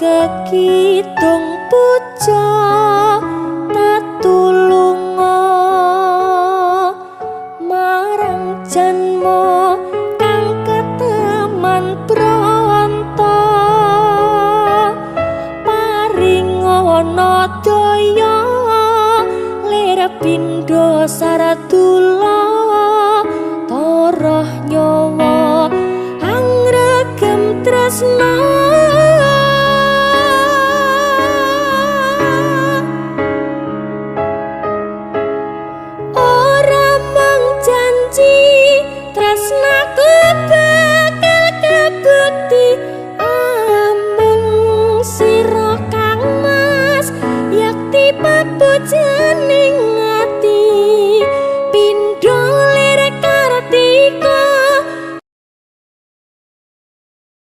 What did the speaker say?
Kekidung puja tatulunga marang janma kang keteman pronto, paringana daya lir pindha sarta.